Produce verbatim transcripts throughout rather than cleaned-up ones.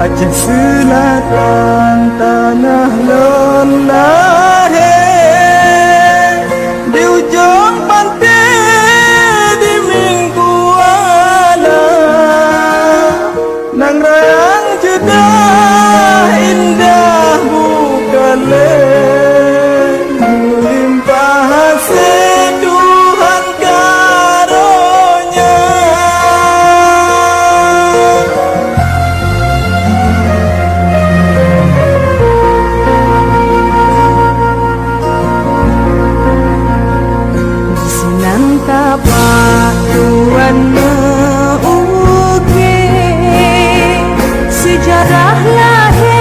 Aceh Selatan tanah lôn lahé, di ujong panté di Minggu Alam, nang rayang jeudah indah bukan lé, meulimpah hasé Tuhan karonya. Sinan tapak tuan meu-uke, seujarah lahé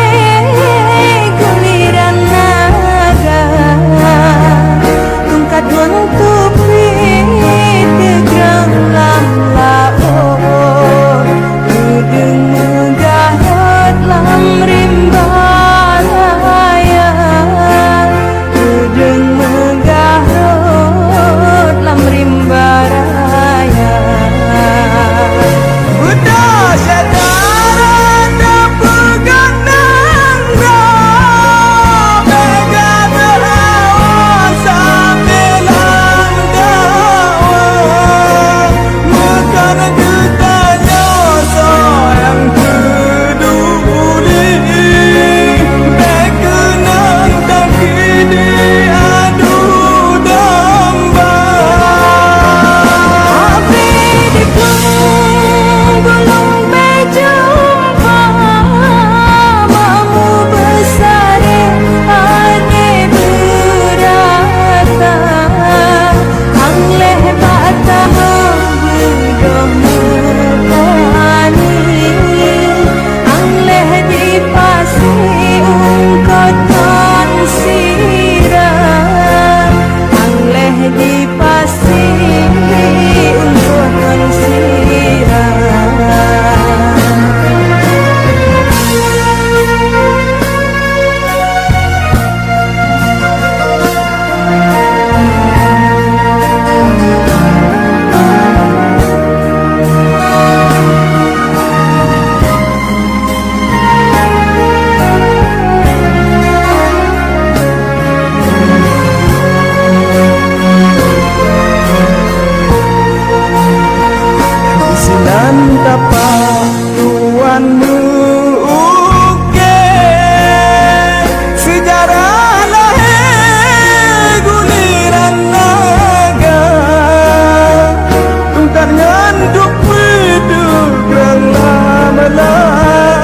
guliran naga. Tungkat ngon tupi teugrang lam laôt, udeueng meugah rot lam rimba raya, udeueng meugah rot lam rimba raya. Beudôh syedara teupeugah nanggroe, bék gadoh awai sabe lam dakwah. Meukan geutanyoe soe nyang teuduli, bék keunong teukeudi adu domba. Api di Gulong Bejumpa, mamu beusaré até beurata. Ang lheueh bak tamu beudôh meupani, ang lheueh di pasi ungkot ngon sira, ang lheueh di pasi ungkot ngon sira. Sinan tapak tuan meu-uke, seujarah lahé guliran naga. Tungkat ngon duek peuduek rang lam-lam.